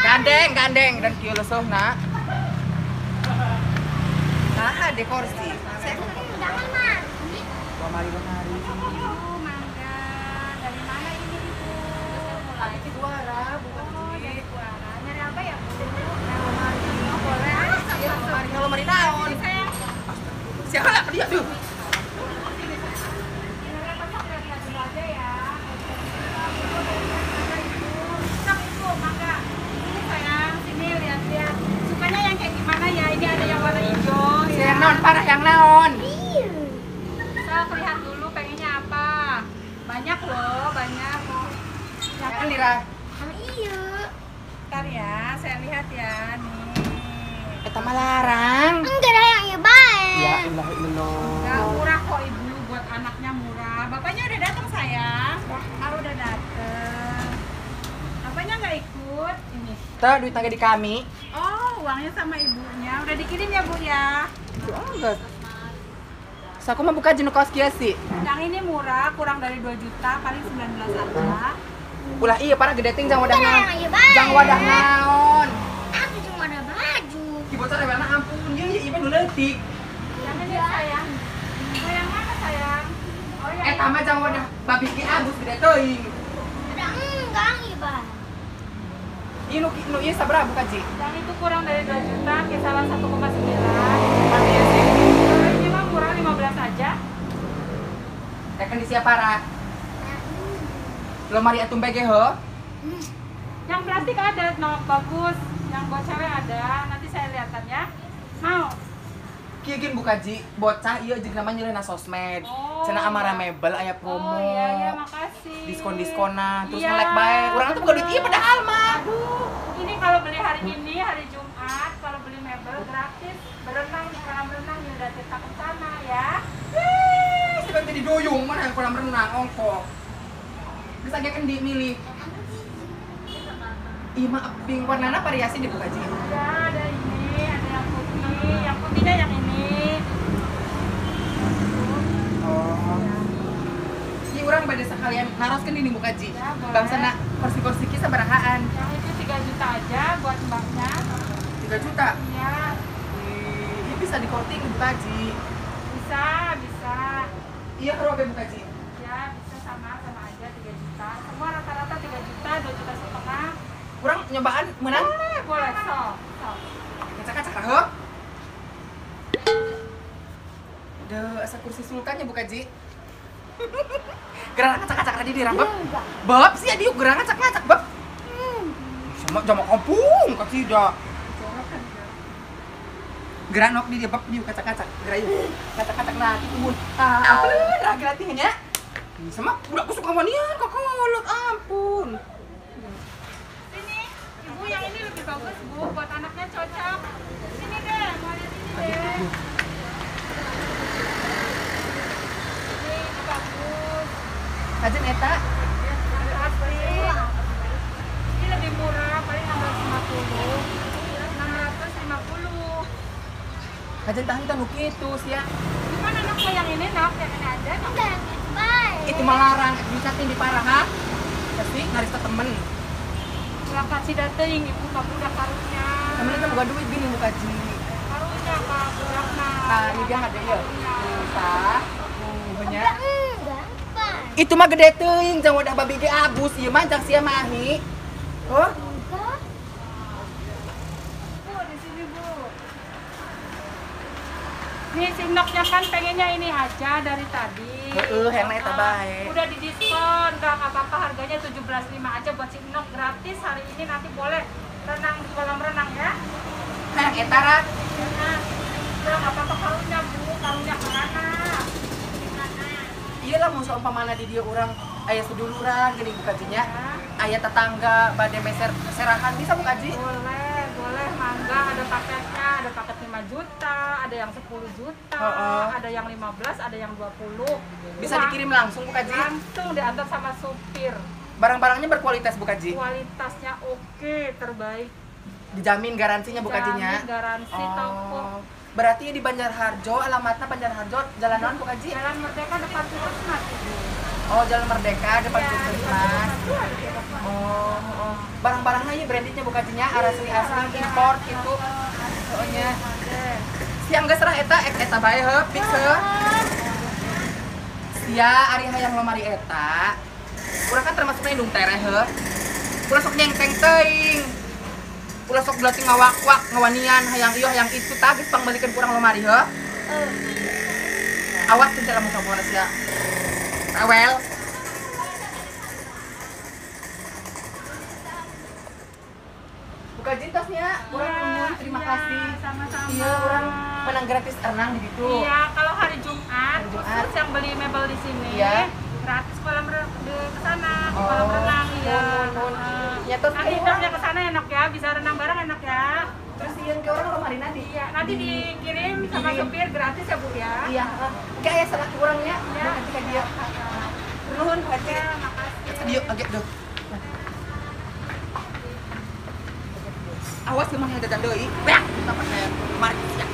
Gandeng, gandeng dan kieu lesoh nak. Nah, dekorsi. Jangan, Mas. Lemari-lemari. Oh, mangga. Dari mana ini, Ibu? Dari Buara, bukan oh, dari Buara. Nyari apa ya, Bu? Lemari. Oh, boleh. Iya, lemari lemari naon? Siapa lah dia tuh? Non, parah yang naon. Saya lihat dulu pengennya apa. Banyak loh, banyak. Jangan lira. Iya. Ntar ya, saya lihat ya nih. Eta mah larang. Enggak ada yang iya bae. Ya ilah illallah. Enggak murah kok ibu, buat anaknya murah. Bapaknya udah datang sayang. Ah, udah datang. Bapaknya nggak ikut ini. Tuh duit tangga di kami. Oh, uangnya sama ibunya. Udah dikirim ya, Bu ya. Enggak. So, aku mau buka jenuh kaos kia sih. Yang ini murah, kurang dari 2 juta, paling 19 aja. Ulah iya, parah gede ting, jangan wadah naon. Jangan wadah naon. Aku cuma ada baju. Ki bocah rewelna ampun, ieu ieu nu leutik. Yang ini sayang. Oh, yang mana sayang? Oh, yang eta mah jangan wadah babi ki abus gede teuing. Ada enggak ieu, Bang. Ieu nu ieu sabaraha buka Ji? Yang itu kurang dari 2 juta, kisaran 1,9. Ini mah murah 15 aja. Ya kan disiap parah. Lemari atum BG ho. Yang plastik ada, no, bagus. Yang buat cewek ada, nanti saya lihatkan ya. Mau? Kieu gin buka Ji, bocah ieu jeung namanya nyeuleuhna sosmed. Oh, cenah amara mebel aya promo. Oh iya iya, makasih. Diskon-diskonan, terus iya, nge-like bae. Urang tuh boga duit ieu padahal mah. Aduh, ini kalau beli hari ini, hari Jumat, kalau beli mebel gratis berenang di kolam renang di udah Tirta Kencana ya. Wih, sebab jadi doyong mana yang kolam renang ongkok. Bisa ge kendi milih. Ih maaf, bing warnana variasi dibuka Ji. Ada, ada ini, ada yang putih, yang putihnya yang ini. Oh. Ini orang pada sekalian naroskeun ini buka Ji. Ya, bangsana kursi-kursi ki sabarahaan. Yang itu 3 juta aja buat mbaknya. 3 juta? Iya. Ini bisa dikorting buka Ji. Bisa, bisa. Iya, robe buka Ji. Ya, bisa sama aja 3 juta. Semua rata-rata 3 juta, 2,5 juta. Kurang nyobaan menang? Boleh, boleh, sok, sok. Kacak-kacak lah, Duh, asa kursi sultannya buka Ji. Gerang ngacak-ngacak tadi di rambut. Bab sih diuk gerang ngacak-ngacak, bab. Sama jama kampung kak tidak. Gerang nok di dia bab diuk kacak-kacak. Gerang yuk. Kacak-kacak nah itu bun. Ah, ampun, lagi latihnya. Sama budak suka wanian kak kolot, ampun. Sini, ibu yang ini lebih bagus, Bu, buat anaknya cocok. Sini deh, mau lihat ini deh. Ini bagus. Kajen eta? Ini lebih murah, paling 650. 650. Kajen tahan nu kitu sia. Gimana nak mau yang ini nak? Yang ini aja nak. Itu mah larang, bisa di parah ha? Pasti ngaris ke temen. Ulah kasih dateng ibu kamu udah karunya. Temen itu bukan duit gini buka Ji. Karunya kak, budak nah. Nah, ini dia ada ya. Bisa. Banyak. Enggak, Itu mah gede teuing jang wadah babi ge abus ieu mah jang sia mahi. Oh. Bu, di sini, Bu. Nih si Noknya kan pengennya ini aja dari tadi. Heeh, hayang eta bae. Udah di diskon, enggak apa-apa harganya 17.5 aja buat si Nok gratis hari ini, nanti boleh renang di kolam renang ya. Hayang eta ra. Nah, udah enggak apa-apa karunya, Bu, karunya ke mana? Iya lah mun saumpamana di dieu urang aya seduluran geuning buka nya. Aya tetangga bade meser serahan bisa buka ji? Boleh, boleh mangga, ada paketnya, ada paket 5 juta, ada yang 10 juta, ada yang 15, ada yang 20. Bisa dikirim langsung buka ji? Langsung diantar sama supir. Barang-barangnya berkualitas buka ji? Kualitasnya oke, terbaik. Dijamin garansinya buka jinya? Dijamin garansi toko. Berarti di Banjarharjo, alamatnya Banjarharjo, Jalan naon buka ji? Jalan Merdeka depan Puskesmas. Oh, Jalan Merdeka depan Puskesmas. Oh, oh. Barang-barangnya ya brandednya buka jinya, asli asli impor gitu. Soalnya siang geus serah eta, eta bae heuh, fix heuh. Sia ari hayang lomari eta. Urang kan termasukna indung tereh heuh. Ulah sok nyengteng teuing. Ulah sok berarti ngawak-wak, ngawanian, hayang ieu hayang itu tah geus pangbalikeun ku urang lomari heuh. Awas teh lamun sampurna sia. Awel. Buka jintasnya, urang nuhun, terima kasih. Sama-sama. Iya, urang menang gratis renang di situ. Iya, kalau hari Jumat, khusus yang beli mebel di sini, iya, gratis kolam ke sana, ke kolam renang, iya. Ya, terus nanti orangnya ke sana enak ya, bisa renang bareng enak ya. Terus yang ke orang lemari nanti. Iya, nanti dikirim sama supir gratis ya, Bu ya. Iya, oke ya salah orangnya. Iya, nanti ke dia. Nuhun, ya, makasih. Dieu agak duh. Awas kemana yang jajan deui. Beak, kita pakai markis ya.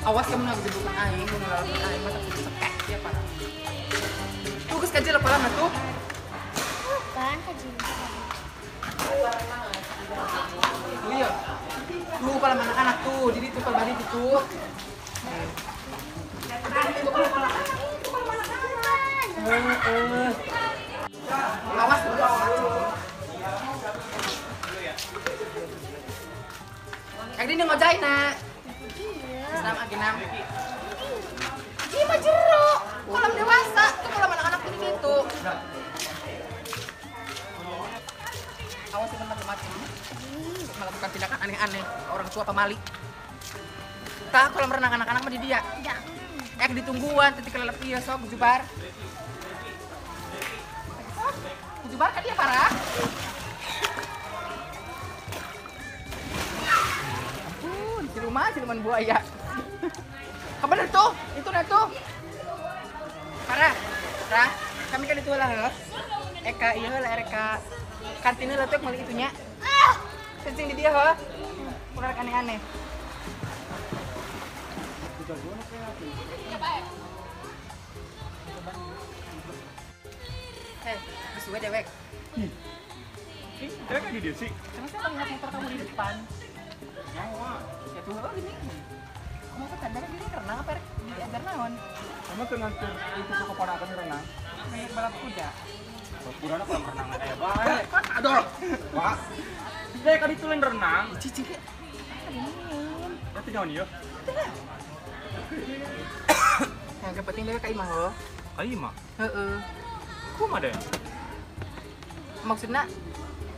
Awas kamu nggak bisa bukan aing, mau ngelawan aing, masa kudu cekek ya pak. Tuh geus kaji lepalan atuh. Bukan kaji. Iya. Tuh kolam anak-anak tuh, jadi tuh kalau bari gitu. Awas dulu. Kang Dini ngojai nak. Enam agenam. Ini mah jero, kolam dewasa, tuh kolam anak-anak ini gitu. Awas ya macam-macam, melakukan tindakan aneh-aneh orang tua pamali. Tah kolam renang anak-anak mah di dia. Ek ditungguan, titik kelelep ieu sok jubar. Jubar kan dia parah. Ampun, siluman, siluman buaya. Kapan itu? Itu nah tuh. Parah. Rah, kami kan itu lah heuh. Eka ieu lah Eka. Kantina lah tuh meuli itunya. Kencing di dia heuh. Kurang aneh-aneh. Geus we dewek. Ih. Dewek di dieu sih. Karena saya melihat motor kamu di depan. Nyawa. Ya tuh heuh gini. Kamu tuh tanda gini renang apa diajar naon? Kamu tuh nganter itu ke keponakan renang. Kayak balap kuda. Balap kuda na kolam renang aya bae. Aduh. Wah. Dek kali itu lain renang. Cici. Berarti nyaon ieu? Yang penting dewek ka imah heuh. Ka imah? Heeh. Kumaha deh? Maksudnya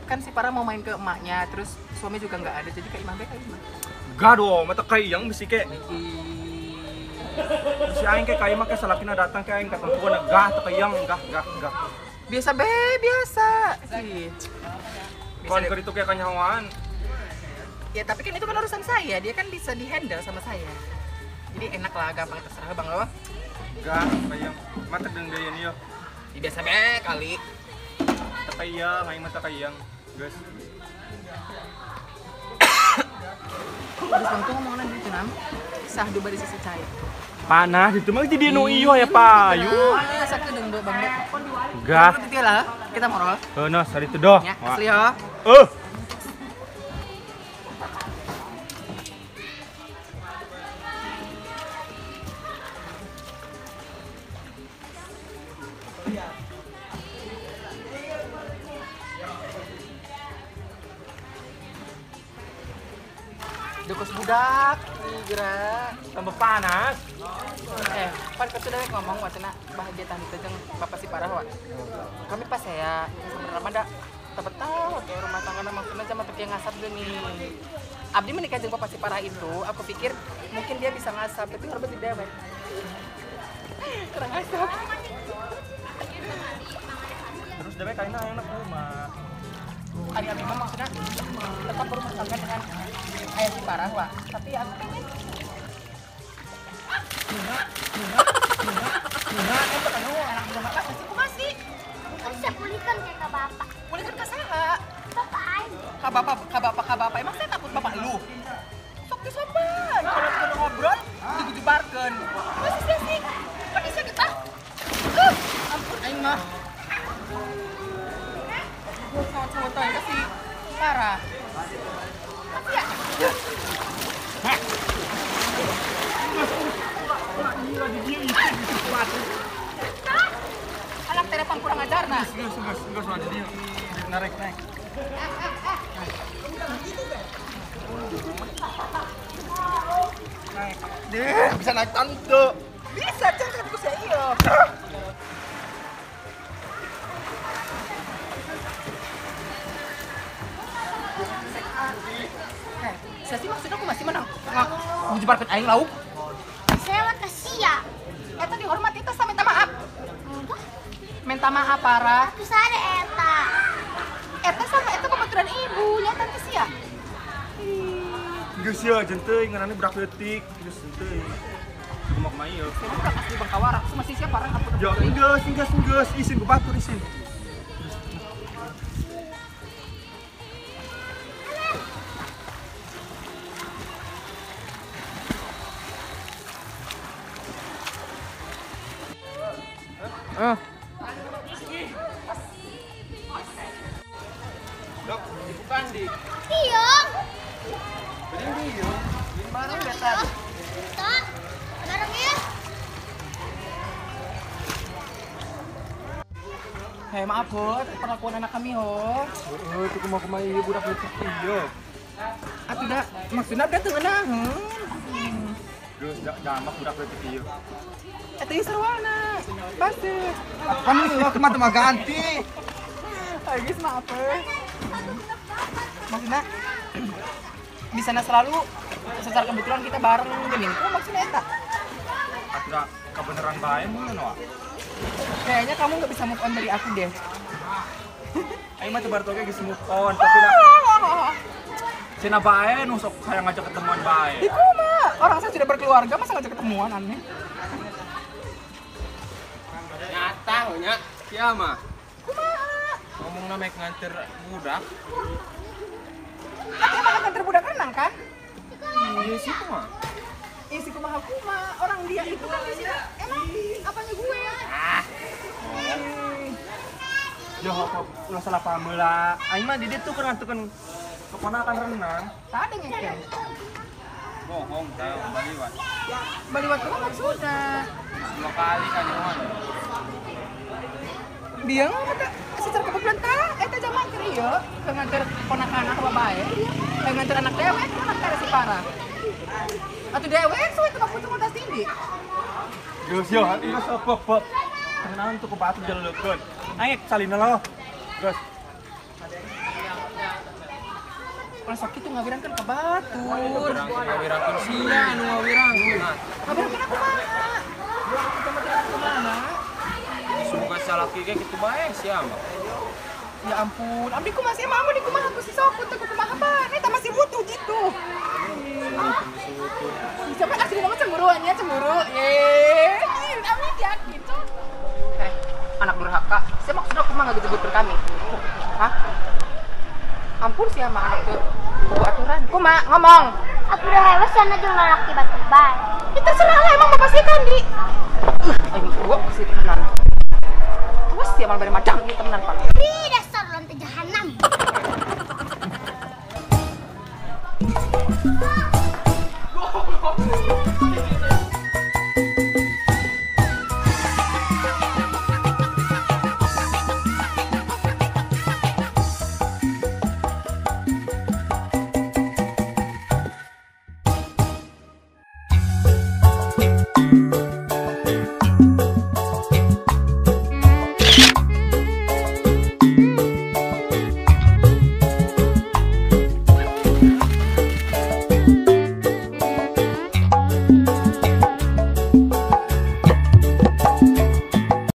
kan si Para mau main ke emaknya, terus suami juga nggak ada, jadi ke imah be ka imah. Gak dong, mata kayak yang bisi ke. Si aing ke ka imah ke salakina datang ke aing katempuan gah teu kayang gah gah gah. Biasa be, biasa. Sih. Kon keur itu kayak kanyawaan. Ya tapi kan itu kan urusan saya, dia kan bisa dihandle sama saya. Jadi enak lah, gampang terserah bang lo. Gah, kayang mata deung deui ieu. Ya, biasa be kali. Teu kayang, aing mah teu kayang. Geus. Terus bang tuh ngomongna gitu nam. Sahdu bari sisi cai. Panas itu mah jadi nu ieu ya payu. Ah, sakedeung bang be. Gah. Itu lah, kita morol. Heuh, nah, sari teu doh. Ya, asli yo. Eh. Dekos budak, gerak, tambah panas. Pan ketu dewek ngomong wacana bahagia tah teh jeung bapak si Parah wa. Kami pas saya sebenarnya mah da teu betah kayak rumah tangga maksudnya sama teu ngasap geuning. Abdi menikah jeung bapak si Parah itu, aku pikir mungkin dia bisa ngasap, tapi harus di dewek. Kurang ngasap. Terus dewek kayaknya enak rumah. Ari abdi mah maksudnya tetap berumah tangga dengan ayah si Parah wa. Tapi aku pengen bunga, bunga, bunga, bunga, itu kan anak muda apa sih kumaha sih? Kan saya pulihkan kayak ke bapak. Pulihkan ke saha? Bapak aing. Ka bapak, ka bapak, ka bapak. Emang saya takut bapak lu? Sok disopan. Kalau kita ngobrol, digujubarkeun. Masih sih sih. Pakai sia kita. Ampun aing mah. Sawat-sawatan ka si Parah. Masih ya? Hah? Anak telepon kurang ajar nah. Geus geus geus ulah jadi narik naik. Naik. Deh, bisa naik tante. Bisa, cang kan ku saya iyo. Saya sih maksudnya aku masih menang. Ngujebarkeun aing lauk. Saya mah sia. Eta dihormati teh minta maaf. Enggak. Minta maaf Parah. Aku sada eta. Eta sama eta pematuran ibu, nya tante sia. Geus ya jeung teuing ngaranna budak leutik, geus teuing. Kumaha kumaha ieu. Saya budak asli Bangkawara, aku masih sia parah ampun. Ya geus geus geus isin ku batur isin. Dok, dibukan di. Iya. Berdiri yo. Di mana beta? Tok, bareng ya. Hei, maaf ho, perlakuan anak kami ho. Heeh, itu kumaha-kumaha ieu budak leutik ieu. Atuh da, maksudna da teu ngeunaheun. Geus jamak budak leutik ieu. Eta ieu sarwana. Baseuh. Kan ieu mah teu ganti. Ayo guys, maaf eh. Maksudnya di sana selalu secara kebetulan kita bareng gini. Oh, maksudnya eta. Atuh da kebenaran bae mun wa. Kayaknya kamu nggak bisa move on dari aku deh. Aing mah teu baru ge geus move on, tapi da cenah bae nu sok hayang ngajak ketemuan bae. Ih, kumaha? Orang saya sudah berkeluarga, masa ngajak ketemuan aneh. Nyata nya, sia mah. Kumaha? Ngomongna mek nganter budak. Tapi emang nganter budak renang kan? Iya sih kumaha. Ih, si kumaha kumaha. Orang dia itu kan di sini emang apanya gue? Ah. Yo ulah salah paham heula. Aing mah di ditu keur ngantukeun keponakan renang. Tadi ngeken. Bohong tah baliwat. Baliwat kumaha maksudna? Dua kali kan nyawan. Biang mah secara kebetulan tah eta zaman keur ieu keur nganter ponakan ka bae. Keur nganter anak dewek anak teh si parah. Atuh dewek soe teu putus tas tinggi. Geus yo, geus apa-apa. Tenang tuh ke batu jaleukeun. Aing salina lo. Geus. Ulah sok kitu ngawirangkeun ka batur. Ngawirangkeun sia anu ngawirangkeun. Ngawirangkeun aku kumaha? Kumaha? Semoga salaki ge kitu bae sia mah. Ya ampun, abdi kumaha sih mah abdi kumaha ku si sokut teh kumaha ban. Eta masih butuh gitu. Siapa asli nama cemburuan ya, cemburu. Ye, abdi yakin tuh. Anak durhaka, saya maksudnya aku mah nggak disebut kami. Hah? Ampun sih sama anak tuh. Buku aturan. Kuma ngomong. Aku udah hewas sana jeung lalaki batur bae. Ya terserah lah emang bapak sih kan di. Aing gua sih temenan. Awas ya malah bari madang ieu temenan, Pak. Ih, dasar lantai jahanam.